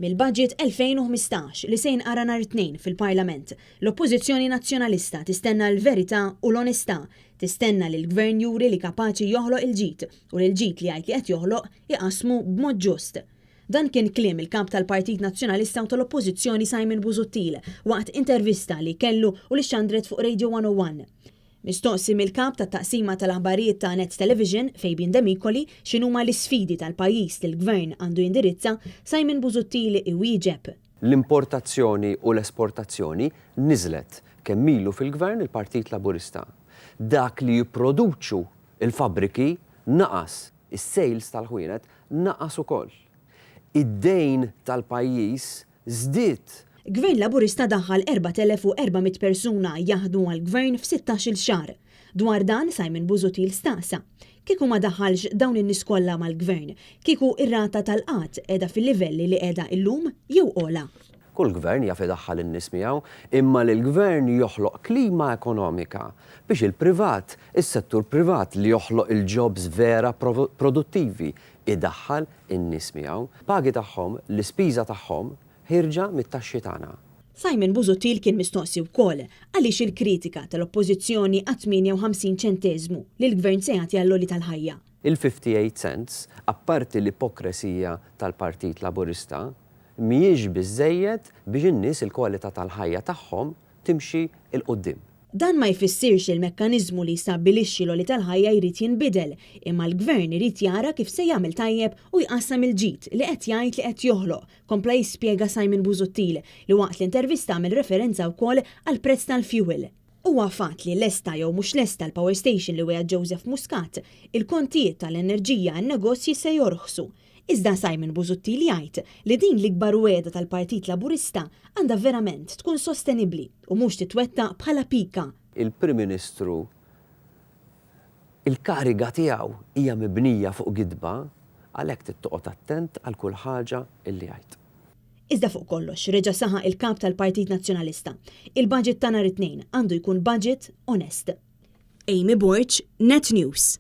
Mill-Budget 2015 li se jinqara nhar it-Tnejn fil-Parlament, l-Oppożizzjoni Nazzjonalista tistenna l-verità u l-onestà, tistenna li l-Gvern juri li kapaċi joħloq il-ġid u li l-ġid li jgħid li qed joħloq iqassmu b'mod ġust. Dan kien kliem il-Kap tal-Partit Nazzjonalista u tal-Oppożizzjoni Simon Busuttil waqt intervista li kellu u li xxandret fuq Radio 101. Mistoqsi mill-Kap tat-Taqsima tal-Aħbarijiet ta' Net Television, Fabian Demicoli, x'inhuma l-isfidi tal-pajjiż li l-Gvern għandu jindirizza, Simon Busuttil iwieġeb. L-importazzjoni u l-esportazzjoni niżlet kemm ilu fil-Gvern il-Partit Laburista. Dak li jipproduċu l-fabbriki naqas, is-sales tal-ħwienet naqas ukoll. Id-dejn tal-pajjiż żdied. Gvern Laburista daħħal 4,400 persuna jaħdmu għall-Gvern f'sittax-il xahar. Dwar dan Simon Busuttil staqsa, Kieku ma daħħalx dawn in-nies kollha mal-Gvern, kieku r-rata tal-qgħad qiegħda fil-livelli li qiegħda illum jew ogħla? Kull gvern jaf idaħħal in-nies miegħu, imma li l-gvern joħloq klima ekonomika biex il-privat, is-settur privat li joħloq il-jobs vera produttivi, idaħħal in-nies miegħu. Pagi tagħhom, l-ispiża tagħhom ħierġa mit-taxxi tagħna. Simon Busuttil kien mistoqsi wkoll għaliex il-kritika tal-Oppożizzjoni għat-58 ċenteżmu li l-Gvern se jagħti għall-għoli tal-ħajja. Il-58 cents, apparti l-ipokresija tal-Partit Laburista, mhijiex biżżejjed biex in-nies il-kwalità tal-ħajja tagħhom timxi 'l quddiem. Dan ma jfissirx li l-mekkaniżmu li jistabbilixxi l-għoli tal-ħajja jrid jinbidel, imma l-Gvern irid jara kif se jagħmel tajjeb u jqassam il-ġid li qed jgħid li qed joħloq, kompla jispjega Simon Busuttil, li waqt l-intervista għamel referenza wkoll għall-prezz tal-fjuwil. Huwa fatt li lesta jew mhux lesta l-power station li wiegħed Joseph Muscat, il-kontijiet tal-enerġija għan-negozji se jorħsu. Iżda Simon Busuttil jgħid li din l-ikbar wegħda tal-Partit Laburista għandha verament tkun sostenibbli u mhux titwettaq bħala pika. Il-Prim Ministru il-kariga tiegħu hija mibnija fuq gidba, għalhekk trid toqgħod attent għal kull ħaġa illi jgħid. Iżda fuq kollox, reġa' saħaq il-Kap tal-Partit Nazzjonalista, il-budget ta' nhar it-Tnejn għandu jkun budget onest. Amy Borg, Net News.